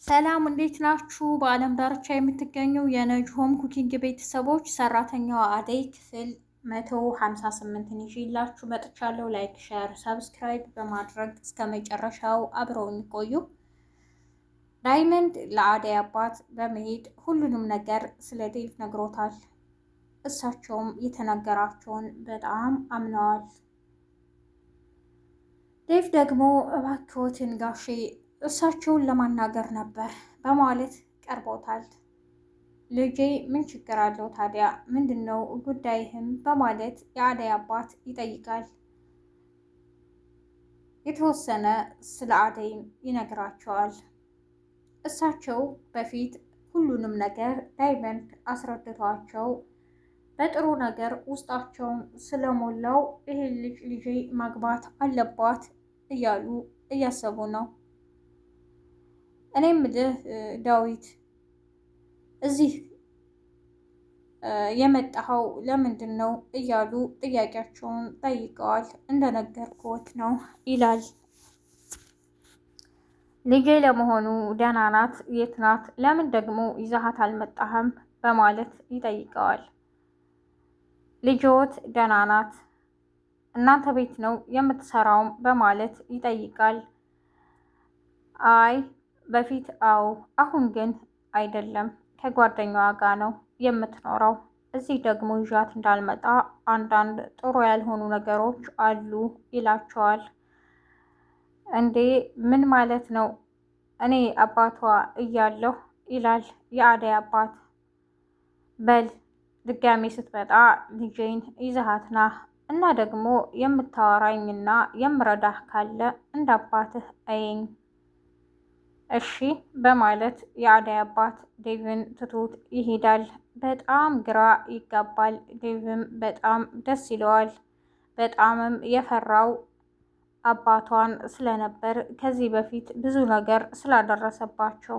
ሰላም እንዴት ናችሁ? በዓለም ዳርቻ የምትገኙ የነጅ Home Cooking ቤተሰቦች ሰራተኛዋ አደይ ክፍል 158ን ይዤላችሁ መጥቻለሁ። Like፣ share፣ subscribe በማድረግ እስከ መጨረሻው አብረውን ይቆዩ። ዳይመንድ ለአደይ አባት በመሄድ ሁሉንም ነገር ስለ ዴቭ ነግሮታል። እሳቸውም የተነገራቸውን በጣም አምነዋል። ዴቭ ደግሞ እባክዎትን ጋሼ እሳቸውን ለማናገር ነበር በማለት ቀርቦታል። ልጄ ምን ችግር አለው ታዲያ? ምንድን ነው ጉዳይህም? በማለት የአደይ አባት ይጠይቃል። የተወሰነ ስለ አደይም ይነግራቸዋል። እሳቸው በፊት ሁሉንም ነገር ዳይመንድ አስረድቷቸው በጥሩ ነገር ውስጣቸውን ስለሞላው ይህን ልጅ ልጄ ማግባት አለባት እያሉ እያሰቡ ነው። እኔም ምልህ ዳዊት እዚህ የመጣኸው ለምንድን ነው እያሉ ጥያቄያቸውን ጠይቀዋል። እንደነገርኩት ነው ይላል። ልጄ ለመሆኑ ደህና ናት? የት ናት? ለምን ደግሞ ይዘሃት አልመጣህም? በማለት ይጠይቀዋል። ልጅዎት ደህና ናት፣ እናንተ ቤት ነው የምትሰራውም በማለት ይጠይቃል። አይ በፊት አዎ፣ አሁን ግን አይደለም፣ ከጓደኛዋ ጋር ነው የምትኖረው። እዚህ ደግሞ ይዣት እንዳልመጣ አንዳንድ ጥሩ ያልሆኑ ነገሮች አሉ ይላቸዋል። እንዴ ምን ማለት ነው? እኔ አባቷ እያለሁ ይላል የአደይ አባት። በል ድጋሜ ስትመጣ ልጄን ይዘሃትና እና ደግሞ የምታወራኝና የምረዳህ ካለ እንደ አባትህ አየኝ እሺ በማለት የአደይ አባት ዴቭን ትቶት ይሄዳል። በጣም ግራ ይጋባል። ዴቭም በጣም ደስ ይለዋል። በጣምም የፈራው አባቷን ስለነበር ከዚህ በፊት ብዙ ነገር ስላደረሰባቸው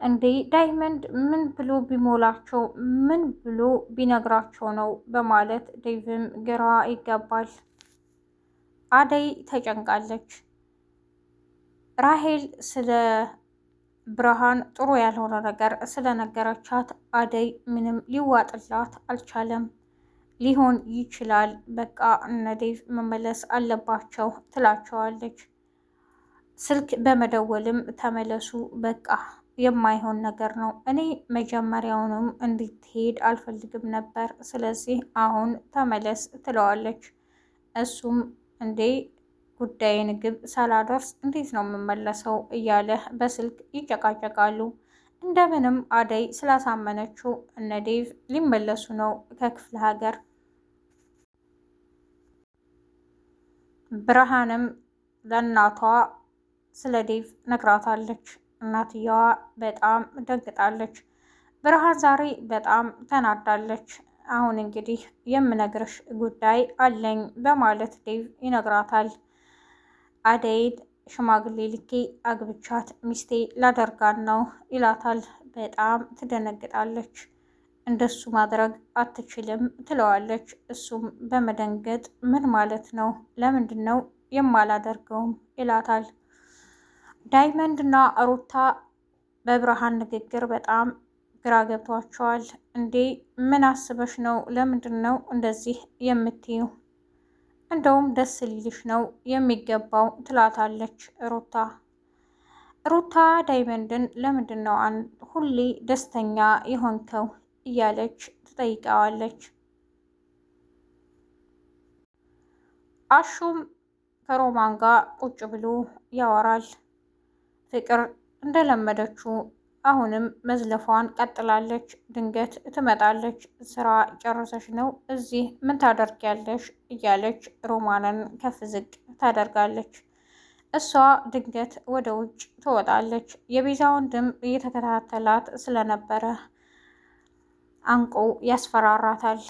እንዴ ዳይመንድ ምን ብሎ ቢሞላቸው ምን ብሎ ቢነግራቸው ነው በማለት ዴቭም ግራ ይጋባል። አደይ ተጨንቃለች። ራሄል ስለ ብርሃን ጥሩ ያልሆነ ነገር ስለነገረቻት አደይ ምንም ሊዋጥላት አልቻለም። ሊሆን ይችላል በቃ እነ ዴቭ መመለስ አለባቸው ትላቸዋለች። ስልክ በመደወልም ተመለሱ በቃ የማይሆን ነገር ነው። እኔ መጀመሪያውንም እንድትሄድ አልፈልግም ነበር። ስለዚህ አሁን ተመለስ ትለዋለች። እሱም እንዴ ጉዳይን ግብ ሳላደርስ እንዴት ነው የምመለሰው እያለ በስልክ ይጨቃጨቃሉ። እንደምንም አደይ ስላሳመነችው እነ ዴቭ ሊመለሱ ነው ከክፍለ ሀገር። ብርሃንም ለእናቷ ስለ ዴቭ ነግራታለች። እናትየዋ በጣም ደንግጣለች። ብርሃን ዛሬ በጣም ተናዳለች። አሁን እንግዲህ የምነግርሽ ጉዳይ አለኝ በማለት ዴቭ ይነግራታል። አደይን ሽማግሌ ልኬ አግብቻት ሚስቴ ላደርጋት ነው ይላታል። በጣም ትደነግጣለች። እንደሱ ማድረግ አትችልም ትለዋለች። እሱም በመደንገጥ ምን ማለት ነው? ለምንድን ነው የማላደርገውም? ይላታል። ዳይመንድ እና ሩታ በብርሃን ንግግር በጣም ግራ ገብቷቸዋል። እንዴ ምን አስበሽ ነው? ለምንድን ነው እንደዚህ የምትይው? እንደውም ደስ ሊልሽ ነው የሚገባው ትላታለች ሩታ። ሩታ ዳይመንድን ለምንድን ነው ሁሌ ደስተኛ የሆንከው እያለች ትጠይቀዋለች። አሹም ከሮማን ጋር ቁጭ ብሎ ያወራል። ፍቅር እንደለመደችው አሁንም መዝለፏን ቀጥላለች። ድንገት ትመጣለች። ስራ ጨርሰሽ ነው እዚህ ምን ታደርጊያለሽ? እያለች ሮማንን ከፍ ዝቅ ታደርጋለች። እሷ ድንገት ወደ ውጭ ትወጣለች። የቤዛ ወንድም እየተከታተላት ስለነበረ አንቆ ያስፈራራታል።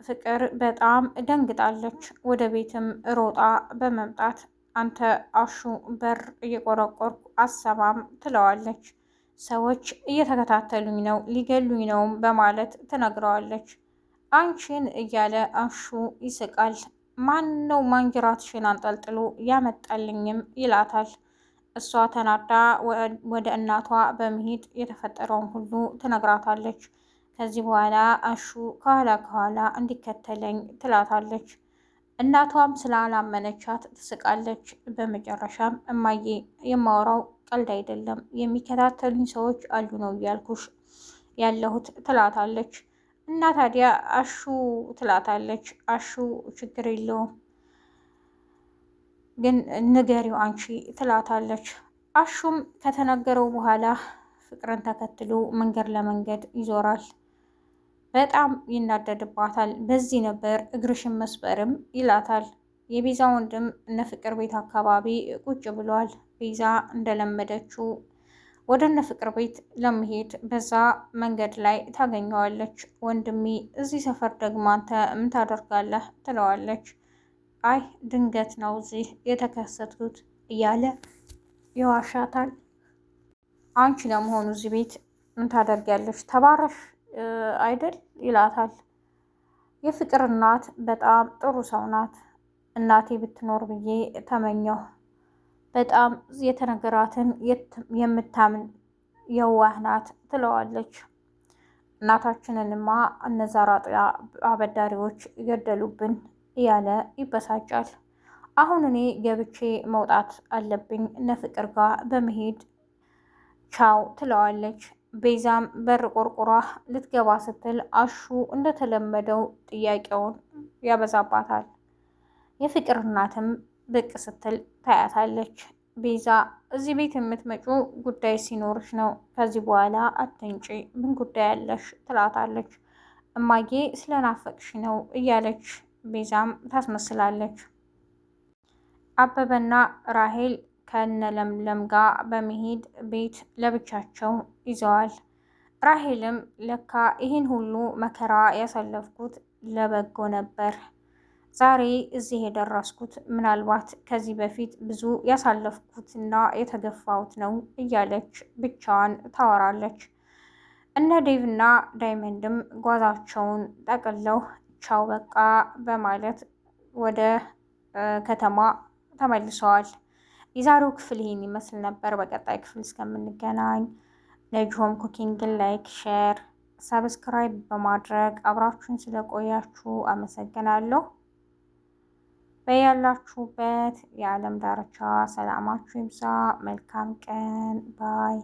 ፍቅር በጣም ደንግጣለች። ወደ ቤትም ሮጣ በመምጣት አንተ አሹ በር እየቆረቆርኩ አሰማም ትለዋለች። ሰዎች እየተከታተሉኝ ነው ሊገሉኝ ነውም በማለት ትነግረዋለች። አንቺን እያለ አሹ ይስቃል። ማን ነው ማንጅራትሽን አንጠልጥሎ ያመጣልኝም ይላታል። እሷ ተናዳ ወደ እናቷ በመሄድ የተፈጠረውን ሁሉ ትነግራታለች። ከዚህ በኋላ አሹ ከኋላ ከኋላ እንዲከተለኝ ትላታለች። እናቷም ስላላመነቻት ትስቃለች። በመጨረሻም እማዬ የማወራው ቀልድ አይደለም፣ የሚከታተሉኝ ሰዎች አሉ ነው እያልኩሽ ያለሁት ትላታለች። እና ታዲያ አሹ ትላታለች። አሹ ችግር የለውም ግን ንገሪው አንቺ ትላታለች። አሹም ከተነገረው በኋላ ፍቅርን ተከትሎ መንገድ ለመንገድ ይዞራል። በጣም ይናደድባታል። በዚህ ነበር እግርሽን መስበርም ይላታል። የቤዛ ወንድም እነ ፍቅር ቤት አካባቢ ቁጭ ብሏል። ቤዛ እንደለመደችው ወደ እነ ፍቅር ቤት ለመሄድ በዛ መንገድ ላይ ታገኘዋለች። ወንድሜ እዚህ ሰፈር ደግሞ አንተ ምን ታደርጋለህ? ትለዋለች። አይ ድንገት ነው እዚህ የተከሰትኩት እያለ ይዋሻታል። አንቺ ለመሆኑ እዚህ ቤት ምን ታደርጊያለሽ? ተባረሽ አይደል ይላታል። የፍቅር እናት በጣም ጥሩ ሰው ናት። እናቴ ብትኖር ብዬ ተመኘሁ። በጣም የተነገራትን የምታምን የዋህ ናት ትለዋለች። እናታችንንማ እነዛ ራጥ አበዳሪዎች ገደሉብን እያለ ይበሳጫል። አሁን እኔ ገብቼ መውጣት አለብኝ እነ ፍቅር ጋር በመሄድ ቻው ትለዋለች። ቤዛም በር ቆርቁራ ልትገባ ስትል አሹ እንደተለመደው ጥያቄውን ያበዛባታል። የፍቅር እናትም ብቅ ስትል ታያታለች። ቤዛ እዚህ ቤት የምትመጪው ጉዳይ ሲኖርሽ ነው፣ ከዚህ በኋላ አትንጪ፣ ምን ጉዳይ አለሽ? ትላታለች። እማዬ ስለናፈቅሽ ነው እያለች ቤዛም ታስመስላለች። አበበና ራሄል ከነ ለምለም ጋር በመሄድ ቤት ለብቻቸው ይዘዋል። ራሄልም ለካ ይህን ሁሉ መከራ ያሳለፍኩት ለበጎ ነበር፣ ዛሬ እዚህ የደረስኩት ምናልባት ከዚህ በፊት ብዙ ያሳለፍኩትና የተገፋሁት ነው እያለች ብቻዋን ታወራለች። እነ ዴቭና ዳይመንድም ጓዛቸውን ጠቅለው ቻው በቃ በማለት ወደ ከተማ ተመልሰዋል። የዛሬው ክፍል ይህን ይመስል ነበር። በቀጣይ ክፍል እስከምንገናኝ ነጅ Home Cooking ን like፣ share፣ subscribe በማድረግ አብራችሁን ስለቆያችሁ አመሰግናለሁ። በያላችሁበት የዓለም ዳርቻ ሰላማችሁ ይብዛ። መልካም ቀን bye።